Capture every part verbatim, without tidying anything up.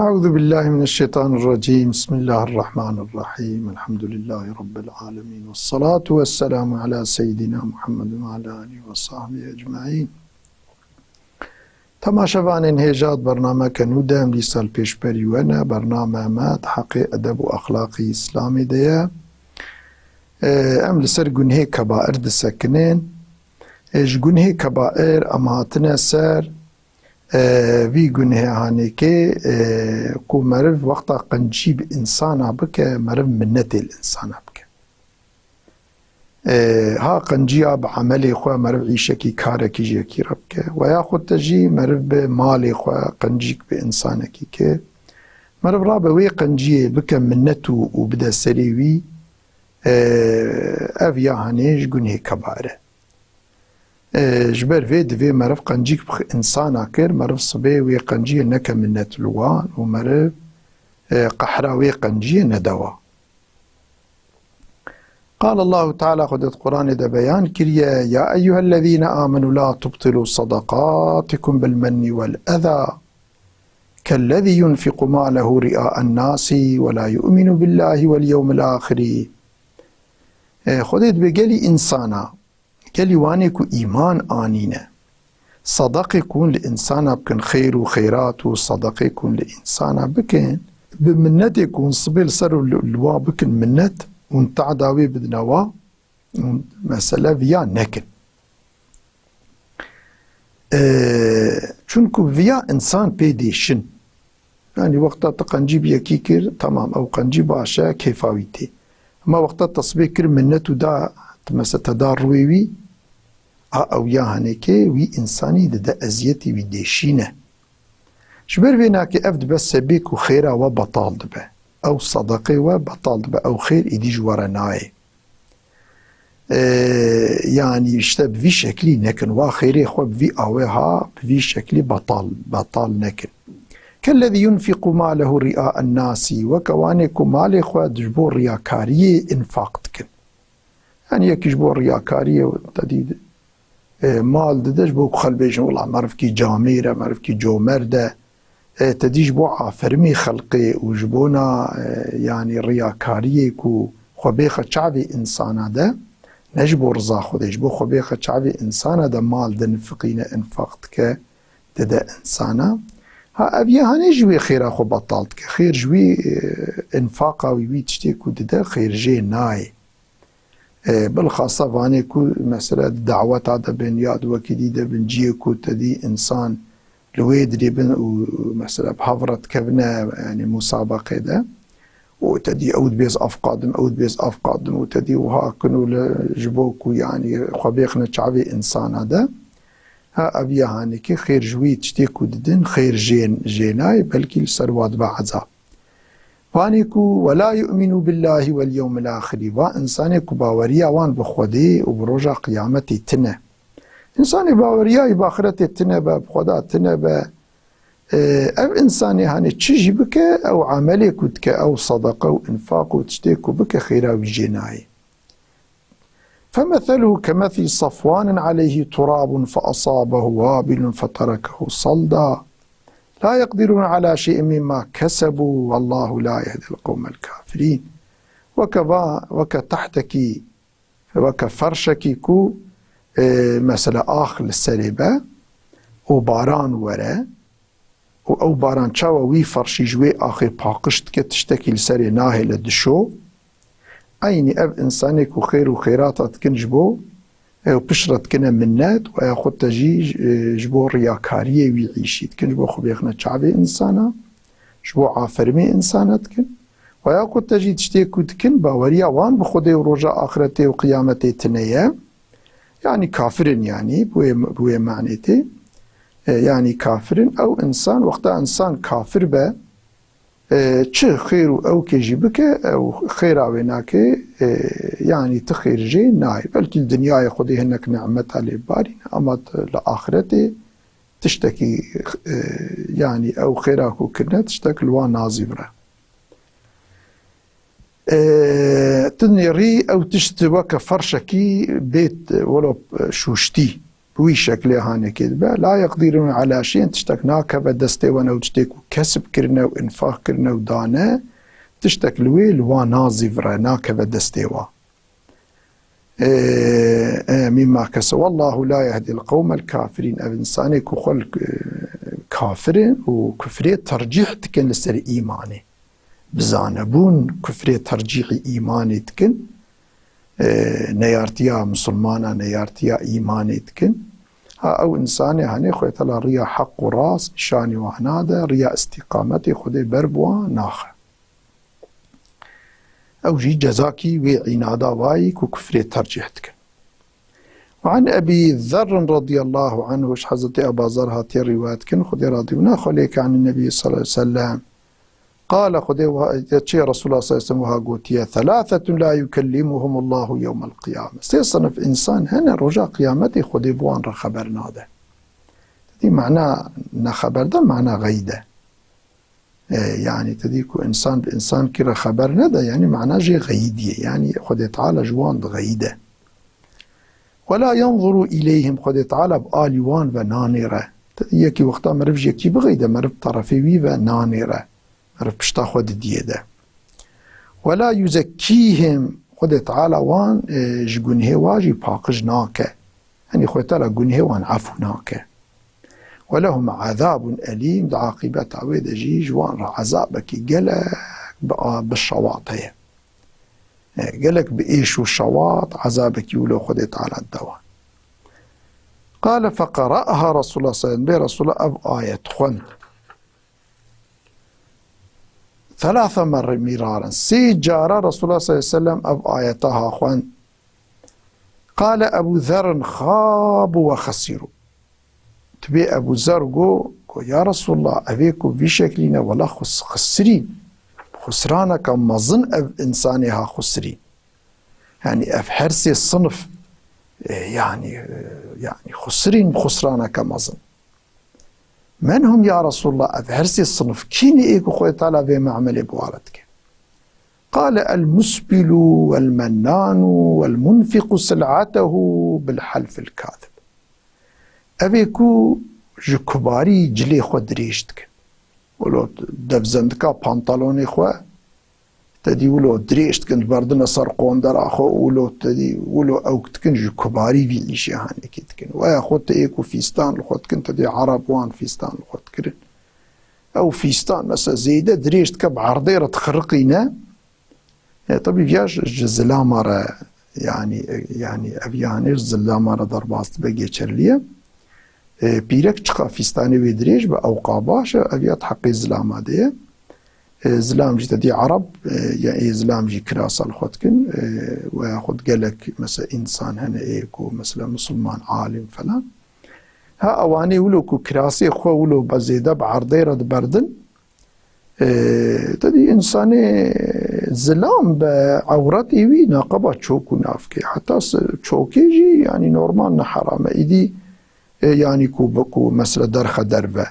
أعوذ بالله من الشيطان الرجيم. بسم الله الرحمن الرحيم. الحمد لله رب العالمين. والصلاة والسلام على سيدنا محمد وعلى آله وصحبه أجمعين. Temaşevanên hêja di bernameke nû de em dîsa li pêşberî we ne. Bername me di heqê edeb û exlaqî Îslamê de ye. Ê, em li ser gunhê kebair disekinin. Ê, ji gunhê kebair em hatine ser, ê, vî gunhê hanêkê, ê, ku meriv wexta qencî bi însana bike, meriv minnetê li însana bike. Ê, ha qenciya bi emelê xwe meriv îşekî, karekî ji yekî re bike. Ve yaxud te jî meriv bi malê xwe qencîk bi însanekî ke meriv rabe wê qenciyê bike minnet û, û bide serê wî, ê, ev ya hanê ji gunhê kebair e. Ê, ji ber vê divê meriv qencîk bi însana kir, meriv sibê wê qenciyê neke minnet li wan û meriv, ê, qehra wê qenciyê nede wa. قال الله تعالى, Xwedê di Quranê de beyan kiriye, يا أيها الذين آمنوا لا تبطلوا صدقاتكم بالمن والأذى كالذي ينفق ماله رئاء الناس ولا يؤمن بالله واليوم الآخر. Ê, Xwedê dibê gelî însana, gelî wanê ku îman anîne, sedeqê ku hûn li însana bikin, xêr û xêrat û sedeqê ku hûn li însana bikin, bi minnetê ku hûn sibê li ser û li, li wa bikin minnet, hûn tehda wê bidine wa, hûn mesele viya nekin. Ê, çunku viya însan pê dêşin. Yanî wexta tu qencî bi yekî kir, temam, ew qencî baş e, kêfa wî tê. Hema wexta te sibê kir minnet û da, tu mesela te da rûyê wî, a ew ya hanêkê wî însanî dide eziyetî, wî dêşîne. Ji ber vê nakê ev dibe sebê ku xêra we betal dibe. Ew sedeqê we betal dibe, ew xêr êdî ji we re nayê. Ee, yanî işte bi vî şeklî nekin. Wa xêrê xwe bi vî awê ha, bi vî şeklî betal, betal nekin. Kellezî yunfiqu malehu ri'a ennasî, weke wanê ku malê xwe ji bo riyakariyê infaq dikin. Yanî yekî ji bo riyakariyê te dî, e, mal dide ji bo ku xelk bêjin, wila merivkî camêr e, merivkî comerd e. E, te dî ji bo aferimê xelkê û ji bona, e, yanî riyakariyê ku xwe bêxe çavê însana de, ne ji bo riza Xwedê, ji bo xwe bêxe çavê însana de mal dinifiqîne, infaq dike, dide însana. Ha, ev yê hanê ji wê xêra xwe betal dike. Xêr ji wî, e, înfaqa wî, wî tiştê ku dide, xêr jê nayê. E, bilxasa vanê ku mesela di daweta de bin ya di wekî dî de bin, ciyê ku te dî însan li wê dirê bin û mesela bi hev re dikevine, yanî musabeqê de û te dî ew dibêz ev qadim, ew dibêz ev qadim û te dî wiha kin û li, ji bo ku yanî xwe bêxine çavê însana de. Ha, ev ya hanekê xêr ji wî tiştê ku didin, xêr jê, jê nayê, belkî li ser wa dibe ezab. Vanê ku, "Ve la yu'minu billahi vel yewmil ahiri." Va însanê ku baweriya wan bi Xwedê û bi roja qiyametê tine. Însanê baweriya wî bi axiretê tine be, bi Xweda tine be, e, ev însanê hanê çi jî bike, ew emelê ku dike, ew sedeqe û infaq û tiştê ku bike, xêra wî jê nayê. فمثله كمثل صفوان عليه تراب فأصابه وابل فتركه صلدا لا يقدرون على شيء مما كسبوا والله لا يهدي القوم الكافرين. Weke va, weke tehtekî, weke ferşekî ku, e, mesela ax li serê be û baran were, û ew baran çawa wî ferşî ji wê axê paqij dike, tiştekî li serê nahêle, dişo. Eynî ev însanê ku xêr û xêrata dikin ji bo, ew pişt re dikine minnet, we ya xwe te jî, e, ji bo riyakariyê wî îşî dikin, ji bo xwe bêxine çavê însana, ji bo aferimê însana dikin. We ya xwe te jî tiştê ku dikin, baweriya wan bi Xwedê û roja axiretê û qiyametê tine ye. Yanî kafir in, yanî bi wê, bi wê manê tê. E, yanî kafir in. Ew însan, wexta însan kafir be, e, çi xêr û ewkê jî bike, ew xêra wê nake, e, yanî ti xêr jê nayê. Belkî li dinyayê Xwedê hinek nîmeta lê barîne, ama li axiretê tiştekî, e, yanî ew xêra ku kirine, tiştek li wan nazîvire. E, tu nêrî ew tişt weke ferşekî bêt, welo, e, şûştî. Bi wî şeklê hanekê dibe. La yeqdîrûne ala şey'in, tiştek nakeve destê we ne û tiştê ku kesb kirine û infaq kirine û dane, tiştek li wê li wan nazîvire, nakeve destê wan. Ee, e, mimma kese. Wallahu la yehdil qewmel kafirîn. Ev insanê ku xwe li, e, kafir e û kufrê tercîh dikin li ser îmanê. Bi zanebûn kufrê tercîhî îmanê dikin. E, neyartiya misilmana, neyartiya îmanê dikin. Ha, ew insanê hanê Xwedê Teala riya heq û rast nîşanî wan nade, riya îstîqametê Xwedê ber bi wan naxe. Ew jî cezakî wê înada wayî ku kufrê tercîh dikin. Ve an Ebî Zerrin radiyallahu anhu, ji Hezretê Eba Zer hatiye rîwayet kirin, Xwedê razî bû, nexwe lê ke an Nebî sallallahu aleyhi ve sellem, qale, Xwedê wiha, ya çi Resulullah sallallahu aleyhi ve sellem wiha gotiye, "Thelâthetun la yukellimuhumullahu yewmel qiyame." Sê sinif însan hene, roja qiyametê Xwedê bi wan re xeber nade. Tedî mana nexeber de, mana xeyde. E, yanî tedî ku însan bi însankî re xeber nede, yanî mana jê xeyîdî ye. Yanî Xwedê Teala ji wan dixeyîde. "Wela yenzuru ileyhim", Xwedê Teala bi alî wan ve nanêre. Te-, yekî wexta meriv ji yekî bixeyde, meriv terefê wî ve nanêre. Meriv pişta xwe didiyê de. "Wela yuzekkîhim", Xwedê Teala wan, e, ji gunhê wa jî paqij nake. Yanî Xwedê Teala gunhê wan efû nake. "Welehum azabun elîm", di aqîbeta wê de jî ji wan re ezabekî gelek bi a-, bi şewat heye. E, gelek bi êş û şewat, ezabekî wilo Xwedê Teala dide wan. Qale feqera'aha Resulullah sallallahu aleyhi ve sellem, bê Resulullah ev ayet xwend. Thelâthe merre mîraren. Sê cara Resulullah sallallahu aleyhi ve sellem ev ayeta ha xwend. Qale Ebu Zerrin xabu ve xesîru. Tibê Ebu Zer go, go, "Ya Resulullah, evê ku vî şeklî ne, wela xus-, xisirîn. Xusraneke mezin ev însanê ha xusirîn." Yanî ev her sê sinif, e, yanî, e, yanî xusirîn, xusraneke mezin. "Men hum ya Resulullah, ev her sê sinif kî ne ê ku Xwedê Teala vê me'melê bi wan re dike?" Qale el musbilu wel mennanu wel munfiqu sil'atehu bil halfil kazib. Ev ê ku ji kubarî cilê xwe dirêj dikin. Wilo devzendika pantalonê xwe, te dî wilo dirêj dikin, diberdine ser qondera xwe û wilo te dî wilo ewk dikin, ji kubarî vî îşê hanekê dikin. Weya xwe te ê ku fîstan li xwe dikin, te dî Ereb wan fîstan li xwe dikirin. Ew fîstan, mesela, zêde dirêj dike, bi erdê re dixiriqîne. E, tabii viya ji, ji zilama re, yani, e, yani ev yani ji zilama re derbas dibe, geçerli ye. E, pîrek çiqa fîstanê wê dirêj be, ewqa baş e, ev ya di heqê zilama de ye. E, zilam jî te dî Ereb, e, ya ê zilam jî kirasa li xwe dikin. E, weya xwe gelek, mesela, însan hene ê ku, mesela, misilman, alim falan. Ha, ewanê wilo ku kirasê xwe wilo be zêde bi erdê re diberdin, e, te dî însanê zilam be ewretê wî neqeba çok û navkê. Heta se-, çokê jî, yanî, normal ne heram e. Îdî, e, yanî ku bi ku, mesela, derxe derve.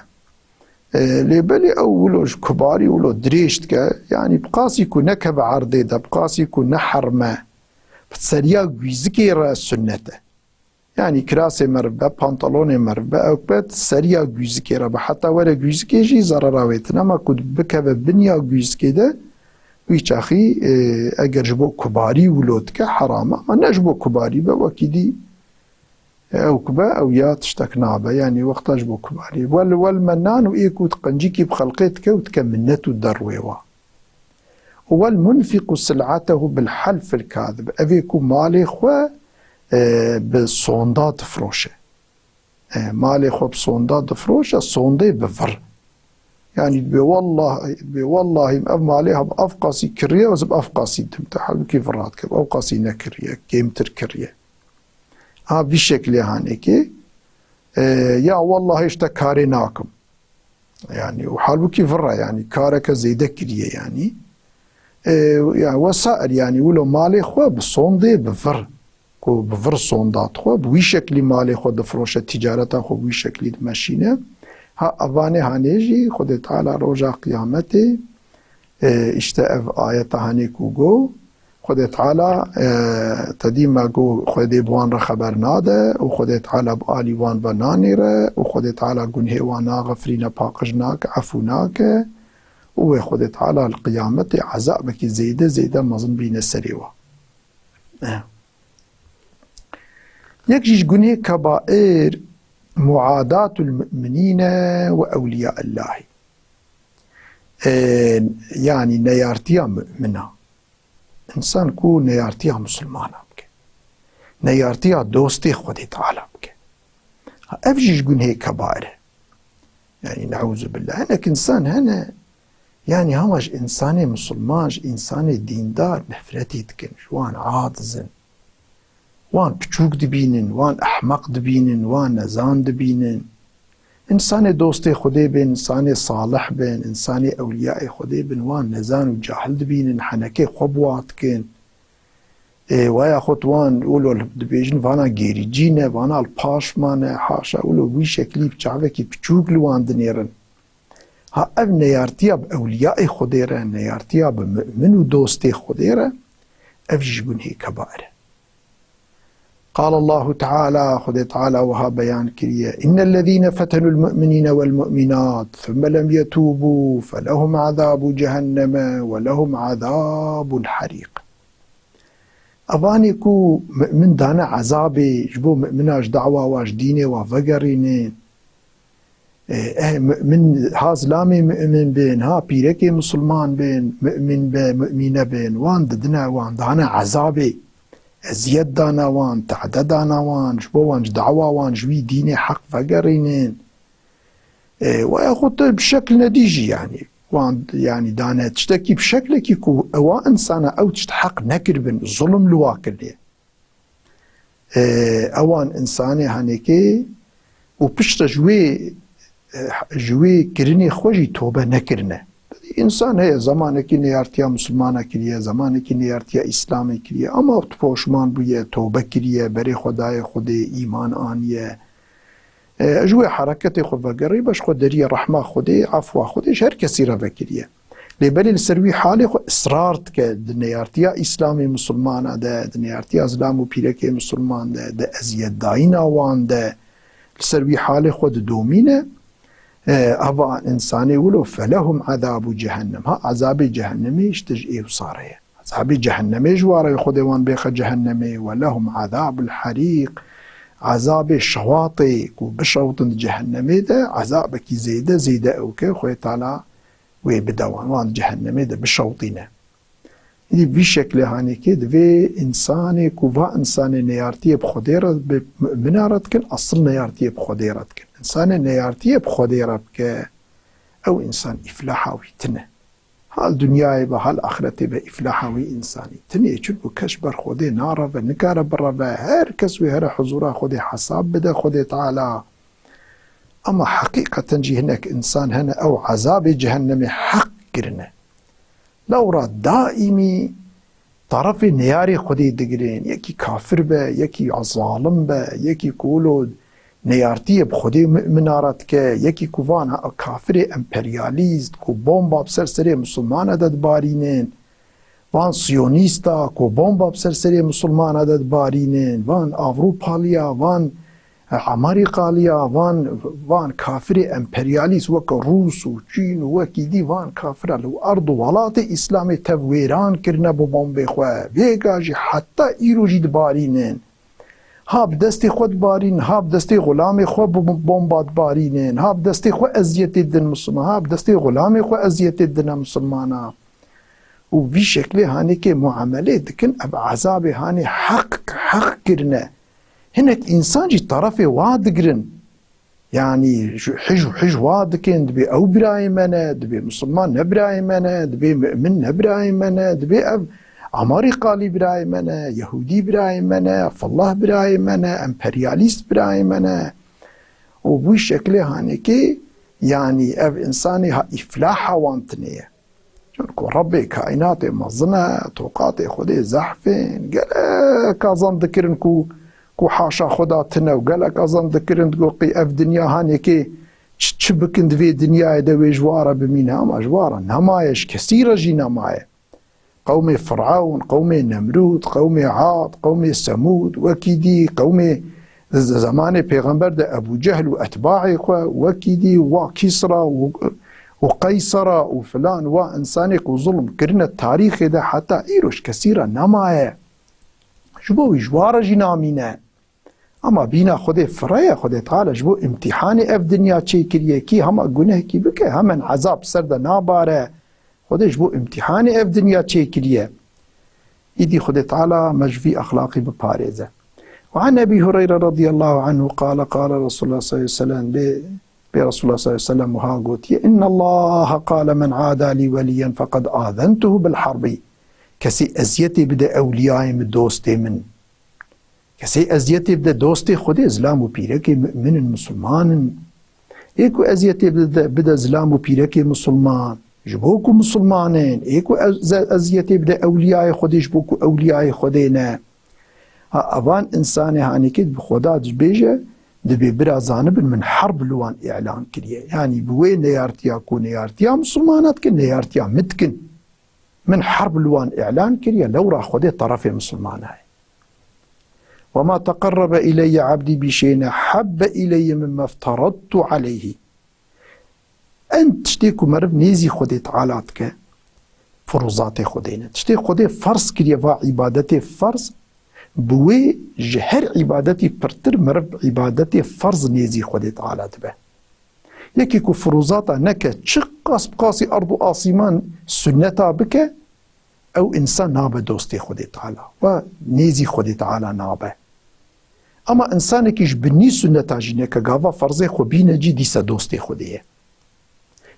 E, lê belê ew wilo ji kubarî wilo dirêj dike, yanî bi qasî ku nekeve erdê de, bi qasî ku ne herme, bi seriya gwîzikê re sunnet e. Yanî kirasê meriv be, pantalonê meriv be, ew be seriya gûzikê re be. Heta were gûzikê jî zerera wê tune. Ama ku bikeve binya gûzikê de, wî çaxî, e, eger ji bo kubarî wilo dike, heram e. Ama ne ji bo kubarî be, wekî dî, e, ew ku be, ew ya tiştek nabe. Yanî wexta ji bo kubarî. Wel, wel menan û ê ku qencîkî bi xelqê dike û dike minnet û derwê wa. Wel munfiqu sil'atehu bil halfil kazib. Evê ku malê xwe, e, bi sonda difroşe. E, malê xwe bi sonda difroşe, sondê bi vir. Yanî dibê wellahî, dibê wellahî ev malê ha bi ev qasî kiriye, ez bi ev qasî dim te. Halbûkî vira dike, ev qasî nekiriye, kêmtir kiriye. Ha vî şeklê hanekê, e, ya wellahî ji te karê nakim. Yanî, û halbûkî vir e, yanî, kareke zêde kiriye, yanî. E, ya, wesair, yanî, wilo malê xwe bi sondê, bi vir, ku bi vir sonda dixwe, bi wî şeklî malê xwe difroşe, tîcareta xwe bi wî şeklî dimeşîne. Ha, evanê hanê jî, Xwedê Teala roja qiyametê, e, îşte ev ayeta hanê ku go, Xwedê Teala, e, te dî me got, Xwedê bi wan re xeber nade û Xwedê Teala bi alî wan ve nanêre û Xwedê Teala gunhê wan naxifirîne, paqij nake, efû nake û wê Xwedê Teala li qiyametê ezabekî zêde zêde mezin bîne serê wan. E. Yek jî ji gunhê kebair muadatul mu'minîne we ewliya Illahî. E, yanî neyartiya mu'mina. Însan ku neyartiya misilmana bike. Neyartiya dostê Xwedê Teala bike. Ha, ev jî ji gunhê kebair e. Yanî, neûzubillah. Hinek însan hene, yanî, hema ji însanê misilman, ji însanê dîndar nefretê dikin. Ji wan aciz in. Wan piçûk dibînin, wan ehmeq dibînin, wan nezan dibînin. Însanê dostê Xwedê bin, însanê salih bin, însanê ewliyayê Xwedê bin, wan nezan û cahil dibînin, henekê xwe bi wa dikin. Ê, wa yaxud wan wilo dibêjin, vana gêrîcî ne, vana li paş mane, haşa, wilo wî şeklî bi çavekî piçûk li wan dinêrin. Ha, ev neyartiya bi ewliyayê Xwedê re, neyartiya bi mu'min û dostê Xwedê re, ev jî ji gunhê kebair e. قال الله تعالى، Xwedê Teala wiha beyan kiriye: إن الذين فتنوا المؤمنين والمؤمنات ثم لم يتوبوا فلهم عذاب جهنم ولهم عذاب الحريق. Evanê ku mu'min dane ezabê, ji bo mu'mina ji dawa wa, ji dînê wa vegerînin, E, eh, mu'min, ha zilamê mu'min bin, ha pîrekê misilman bin, mu'min be, mu'mîne bin, wan didine, wan dane ezabê, eziyet dane wan, tehde dane wan, ji bo wan, ji dawa wan, ji wî dînê heq vegerînin. E, wa yaxud bi şekl nedî jî, yanî, wan, yanî, dane tiştekî bi şeklekî ku ewa insana ew tişt heq nekiribin, zulm li wa kiriye. E, ewan insanê hanekê û piştre ji wê, e, ji wê kirinê xwe jî tobe nekirine. Însan heye, zemanekî neyartiya misilmana kiriye, zemanekî neyartiya Îslamê kiriye, ama poşman bûye, tobe kiriye, berê xwe daye Xwedê, îman aniye. E, ji wê hereketê xwe vegerî, be ji xwe deriye rehma Xwedê, efwa Xwedê ji her kesî re vekiriye. Lê belê li ser wî halê xwe israr dike, di neyartiya Îslamê misilmana de, di neyartiya zilam û pîrekê misilman de, di eziyetdayîna wan de, li ser wî halê xwe didomîne, e, eva însanê wilo, فلهم عذاب جهنم. Ha, ezabê cehennemê ji tij ê wisa re ye. Ezabê cehennemê ji wa re Xwedê wan bêxe cehennemê, ولهم عذاب الحريق. Ezabê şewatê ku bişewtin di cehennemê de, ezabekî zêde, zêde ew ke Xwedê Teala wê bide wan, wan cehennemê de bişewtîne. Îdî vî şeklê hanekê divê însanê ku va însanê neyartiyê bi Xwedê re, bi mumina re dikin, esil neyartiyê bi Xwedê re dikin. Însanê neyartiyê bi Xwedê re bike, ew însan îflaha wî tine. Ha li dinyayê be, ha li axretê be, îflaha wî însanî tine, çunku kes ber Xwedê nareve, nikare bireve, her kes wê here huzura Xwedê hesab bide Xwedê Teala. Ama heqîqeten jî hinek însan hene, ew ezabê cehennemê heq kirine. Lewra daîmî terefê neyarê Xwedê digirin. Yekî kafir be, yekî zalim be, yekî ku wilo neyartiyê bi Xwedê û mumina re dike, yekî ku van kafirê emperyalîst ku bomba bi ser serê misilmana de dibarînin, van siyonîsta ku bomba bi ser serê misilmana de dibarînin, van Avrupaliya, van Emerîkaliya, van, van kafirê emperyalîst weke Rûs û Çîn û wekî dî, van kafira li erd û welatê Îslamê tev wêran kirine bi bombê xwe. Vêga jî heta îro jî dibarînin. Ha bi destê xwe dibarînin, ha bi destê xulamê xwe bi bomba dibarînin, ha bi destê xwe eziyetê didin misilman, ha bi destê xulamê xwe eziyetê didine misilmana. Û vî şeklê hanê kê muamelê dikin, ev ezabê hanê heq, heq kirine. Hinek însan jî terefê wa digirin. Yanî ji hij û hij wa dikin, dibê ew birayê me ne, dibê misilman ne birayê me ne, dibê mu'min ne birayê me ne, dibê ev Amerîkalî birayê me ne, Yehûdî birayê me ne, fillah birayê me ne, emperyalîst birayê me ne. Û bi wî şeklê hanê kê, yanî ev însanê ha îflaha wan tine ye. Çunku Rebbê kaînatê mezin e, toqatê Xwedê zehf in. Gelek ezan dikirin ku, ku haşa Xweda tine û gelek ezan dikirin, digot qî ev dinya hanê kê çi, çi bikin di vê dinyayê de wê ji wa re bimîne, ama ji wa re nemaye, ji kesî re jî nemaye. Qewmê Firewn, qewmê Nemrûd, qewmê Ad, qewmê Semûd, wekî dî qewmê z-, zemanê pêxember de Ebû Cehl û etbaê xwe, wekî dî wa Kîsra û, û Qeysera û filan, wa insanê ku zulm kirine tarîxê de heta îroj kesî re nemaye. Ji bo wî ji wa re jî namîne. Ama bîna Xwedê fireye, Xwedê Teala ji bo îmtîhanê ev dinya çêkiriye, kî hema gunehkî bike, hemen ezab ser de nabare. Xwedê ji bo îmtîhanê ev dinya çêkiriye. Îdî Xwedê Teala me ji vî exlaqî biparêze. Ve an Ebî Hureyre radiyallahu anhu qale, qale Resulullah sallallahu aleyhi ve sellem, bê, bê Resulullah sallallahu aleyhi ve sellem wiha gotiye, "İnnallaha qale men ada li weliyen feqad azentuhu bil harbi." Kesê eziyetê bide ewliyayê min, dostê min. Kesê eziyetê bide dostê Xwedê, zilam û pîrekê mu'min in, musulman in. Ê ku eziyetê bide, bide zilam û pîrekê musulman, ji bo ku musulman in, ê ku ez-, ze-, eziyetê bide ewliyayê Xwedê, ji bo ku ewliyayê Xwedê ne. Ha, evan insanê hanekê bi Xweda dibêje, dibê bira zanibin min herb li wan îlan kiriye. Yanî bi wê neyartiya ku neyartiya musulmana dikin, neyartiya min dikin. Min herb li wan îlan kiriye, lewra Xwedê terefê misilmana ye. "Ve ma teqerrebe ileyye abdî bi şeyin ehebbe ileyye mimma efteradtu aleyhi." En tiştê ku meriv nêzî Xwedê Teala dike, firûzatê Xwedê ne. Tiştê Xwedê ferz kiriye, va îbadetê ferz, bi wê ji her îbadetî pirtir meriv bi îbadetê ferz nêzî Xwedê Teala dibe. Yekî ku firûzata neke, çiqas bi qasî erd û asîman sunneta bike, ew însan nabe dostê Xwedê Teala. We nêzî Xwedê Teala nabe. Ama însanekî ji binî sunneta jî neke, gava ferzê xwe bîne cî, dîsa dostê Xwedê ye.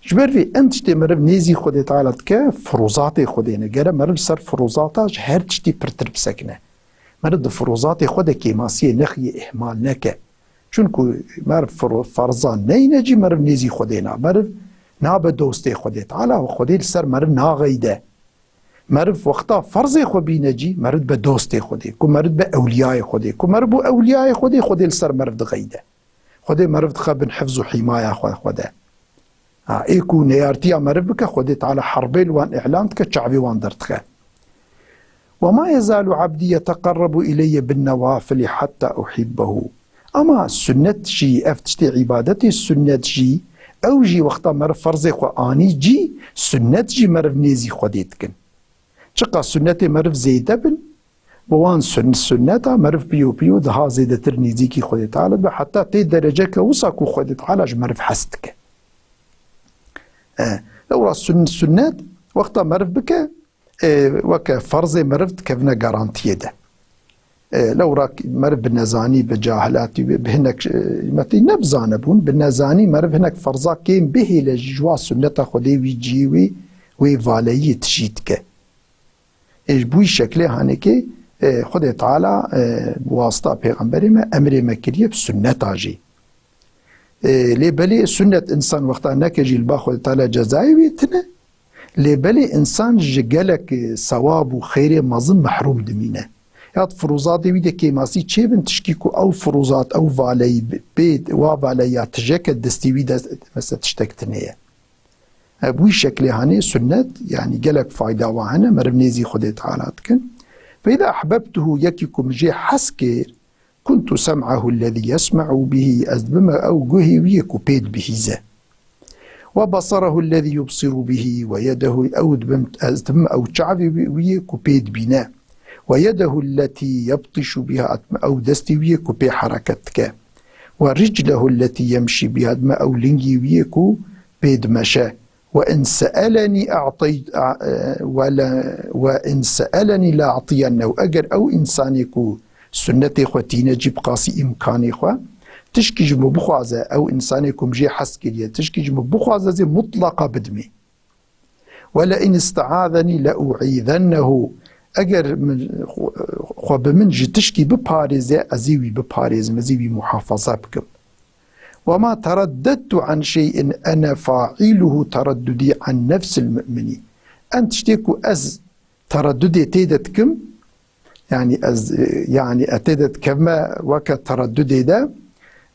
Ji ber vê en tiştê meriv nêzî Xwedê Teala dike, firûzatê Xwedê ne. Gere meriv ser firûzata ji her tiştî pirtir bisekine. Meriv di firûzatê xwe de kêmasiyê nexiye, îhmal neke. Çunku meriv fir-, ferza neyne cî meriv nêzî Xwedê na. Meriv nabe dostê Xwedê Teala û Xwedê li ser meriv naxeyde. Meriv wexta ferzê xwe bîne cî, meriv be dostê Xwedê. Ku meriv be ewliyayê Xwedê. Ku meriv bû ewliyayê Xwedê, Xwedê li ser meriv dixeyde. Xwedê meriv dixe bin hifz û hîmaya xwe, xwe de. Ha, ê ku neyartiya meriv bike, Xwedê Teala herbê li wan îlan dike, çavê wan derdixe. "Ve ma yezalu abdî yeteqerrebu ileyye bin newafili hatta uhibbehu." Ama sunnet jî, ev tiştê îbadetê sunnet jî, ew jî wexta meriv ferzê xwe anî cî, sunnet jî meriv nêzî Xwedê dikin. Çiqa sunnetê meriv zêde bin, bi wan sun-, sunneta meriv piyo piyo daha zêdetir nêzîkî Xwedê Teala dibe, heta tê dereceke wisa ku Xwedê Teala ji meriv hez dike. E, lewra sun-, sunnet wexta meriv bike, e, weke ferzê meriv dikevine garantiyê de. E, lewra meriv bi nezanî, bi cahilatî, bi, bi hinek, e, metî nebizane bûn, bi nezanî meriv hinek ferza kêm bihêle jî ji wa sunneta Xwedê wî ciyê wî, wê valeyî tijî dike. Ê ji bo wî şeklê hanekê, e, Xwedê Teala, e, bi wasita pêxemberê me emrê me kiriye bi sunneta jî. E, lê belê sunnet însan wexta neke jî li ba Xwedê Teala cezayê wê tine. Lê belê însan ji gelek, e, sewab û xeyrê mezin mehrûm dimîne. Ya di firûzatê wî de kêmasî çêbin tişkî ku ew firûzat, ew valeyî bi-, bê wa valeya tijeke destê wî de mesela tiştek tune ye. E, bi wî şeklê hanê sunnet, yanî gelek fayda wa hene, meriv nêzî Xwedê Teala dikin. Fe îza ehbebtuhu, yekî ku min jê hez kir, kuntu sem'ahu ellezî yesme'u bihî, ez dibime ew guhê wî yê ku pê dibihîze. Ve basarahu ellezî yubsiru bihî, ve yedehu, ew dibim, ez dibim ew çavê wî, wî yê ku pê dibîne. Ve yedehu elletî yebtîşu bihâ, ez dibim ew destê wî yê ku pê hereket dike. Ve riclehu elletî yemşî bihâ, ez dibim ew lingê wî yê ku pê dimeşe. Ve in se'elenî a'tey-, a-, e, ve le-, ve in se'elenî le'atiyennehu. Eger ew însanê ku sunnetê xwe tîne cî bi qasî îmkanê xwe, tişkî ji min bixwaze, ew însanê ku min jê hez kiriye, tişkî ji min bixwaze, ez ê mutlaqa bidimê. Ve le in iste'azenî le'u'îzennehu. Eger min, xwe, xwe bi min ji tişkî biparêze, ez ê wî biparêzim, ez ê wî muhafaza bikim. Ve ma tereddettu an şey'in ene fa'iluhu tereddudî an nefsil mu'minî. En tiştê ku ez tereddudê tê de dikim, yanî ez, e, yanî ez tê de dikevime weke tereddudê de,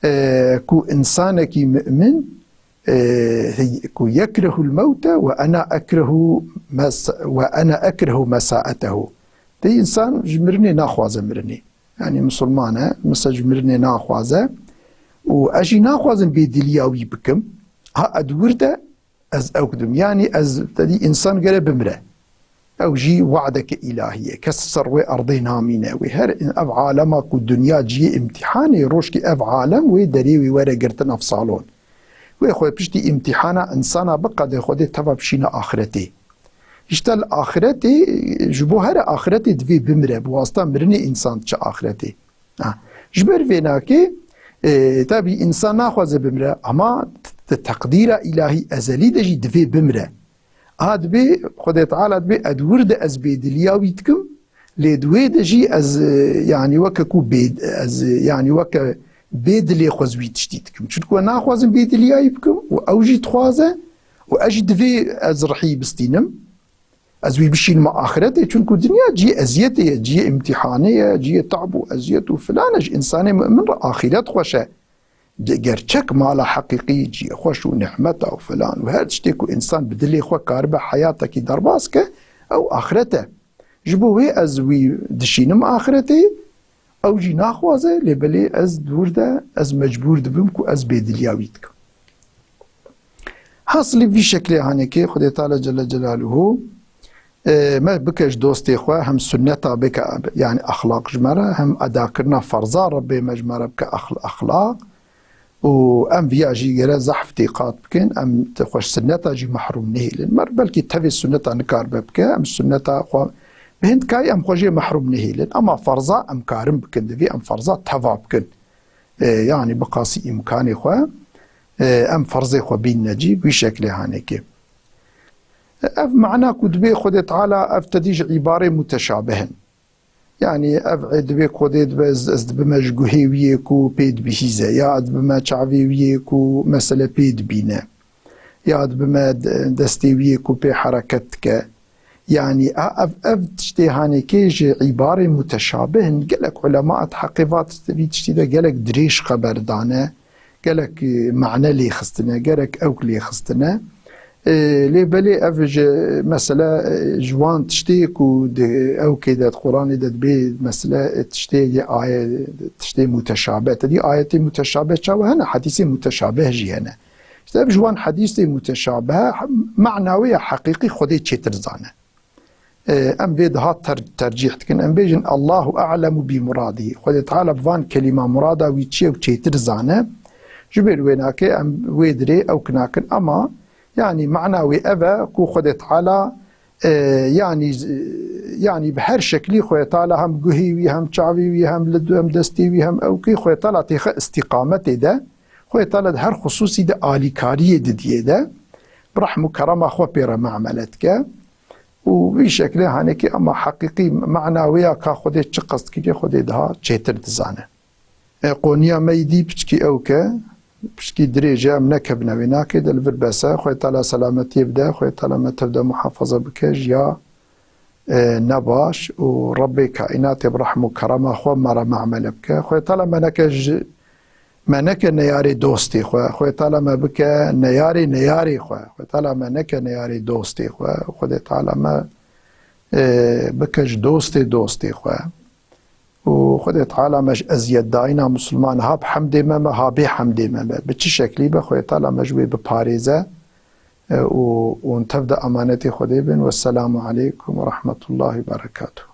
e, ku însanekî mu'min, e, ku yekrehul mewte ve ena ekrehu mes-, ve ena ekrehu mesaetehu. Dê însan ji mirinê naxwaze mirinê. Yanî misilman e, mesela ji mirinê naxwaze. Û ez jî naxwazim bêdiliya wî bikim. Ha, ez di wir de ez ew dikim. Yanî ez, te dî însan gere bimire. Ew jî we'deke îlahî ye. Kes ser wê erdê namîne. Wê her in-, ev alema ku dinya cihê îmtîhanê, rojkî ev alem wê derê wî were girtin ev salon. Wê xwe piştî îmtîhana însana biqede, xwe dê teva bişîne axretê. Îşte li axretê, ji bo here axretê divê bimire. Bi wasta mirinê însan diçe axretê. Ha. Ji ber vênakê, e, tabî însan naxwaze bimire, ama di teqdîra îlahî ezelî de jî divê bimire. A dibê, Xwedê Teala dibê, ez di wir de ez bêdiliya wî dikim, lê di wê de jî ez, e, yanî weke ku bê, ez, e, yanî weke bê dilê xwe ez wî tiştî dikim. Çunku we naxwazim bêdiliya wî bikim û ew jî dixwaze û ez jî divê ez rihî bistînim. Ez wî bişînime axretê, çunku dinya cihê eziyetê ye, cihê îmtîhanê ye, cihê tab û eziyet û filan e. Ji însanê mumin re axiret xweş e. Ge-, gerçek mala heqîqî cihê xweş û nihmeta û filan û her tiştê ku însan bi dilê xwe karibe heyatekî derbas ke, ew axiret e. Ji bo wê ez wî dişînim axiretê, ew jî naxwaze, lê belê ez di wir de, ez mecbûr dibim ku ez bêdiliya wî dikim. Hasilî vî şeklê hanekê Xwedê Teala Celle Celaluhu, e, me bike ji dostê xwe, hem sunneta bike, yanî exlaq ji me re, hem edakirina ferza Rebbê me ji me re bike exl-, exlaq. Û em viya jî gere zehf têqat bikin, em ti xwe ji sunneta jî mehrûm nehêlin. Mer belkî tevê sunneta nikaribe bike, em sunneta xwe bi hindkayî em xwe jê mehrûm nehêlin. Ama ferza em karin bikin, divê em ferza teva bikin. E, yanî bi qasî îmkanê xwe, e, em ferzê xwe bînine cî, bi wî şeklê hanekê. E, ev mana ku dibê Xwedê Teala ev tedî ji îbarê muteşabih in. Yanî ev ê dibê ku Xwedê dibe ez, ez dibime ji guhê wî yê ku pê dibihîze, ya dibime çavê wî yê ku mesele pê dibîne, ya dibime de-, destê wî yê ku pê hereket dike. Yanî a, ev, ev tiştê hanekê ji îbarê muteşabih in. Gelek ulema di heqê va tiştê, vî tiştî de gelek dirêj xeber dane. Gelek, e, mane lê xistine, gelek ewk lê xistine. E, lê belê ev ji, mesele, e, ji wan tiştê ku di ewkê de, di Quranê de dibê, mesele, e, tiştê yê aye-, tiştê muteşabeh. Te dî ayetê muteşabeh çawa hene? Hadîsê muteşabeh jî hene. Îşte ev ji wan hadîsê muteşabeh, mana wê ya heqîqî Xwedê çêtir zane. E, em vê daha ter-, tercîh dikin. Em bêjin, "Allahu a'lemu bi muradî." Xwedê Teala bi van kelîma murada wî çi ye û çêtir zane. Ji ber wê nake em wê dirê ew kinakin. Ama, yanî, mana wê ev e ku Xwedê Teala, e, yanî, yanî bi her şeklî Xwedê Teala hem guhê wî, hem çavê wî, hem lid, hem destê wî, hem ewkê, Xwedê Teala têxe îstîqametê de, Xwedê Teala di her xusûsî de alîkariyê didiyê de, bi rehm û kerema xwe pê re muamele dike. Û vî şeklê hanekî, ama heqîqî mana wê ya ka Xwedê çi qest kiriye, Xwedê daha çêtir dizane. E, qoniya me yî dî piçkî ewk e, piçkî dirêj e, em nekevine wê nakê de, li vir bes e. Xwedê Teala selametiyê bide, Xwedê Teala me tev de muhafaza bike ji ya, e, nebaş û Rebbê kaînatê bi rehm û kerema xwe me re muamele bike. Xwedê Teala me neke ji Me neke neyarê dostê xwe. Xwedê Teala me bike neyarê neyarê xwe. Xwedê Teala me neke neyarê dostê xwe. Xwedê Teala me, e, bike ji dostê dostê xwe. Û Xwedê Teala me ji eziyetdayîna misilman ha bi hemdê me be, ha bê hemdê me be. Bi çi şeklî be, Xwedê Teala me ji wê biparêze, e, û, û hûn tev de emanetê Xwedê bin. Wesselamu aleykum ve rahmetullahi ve berekatuhu.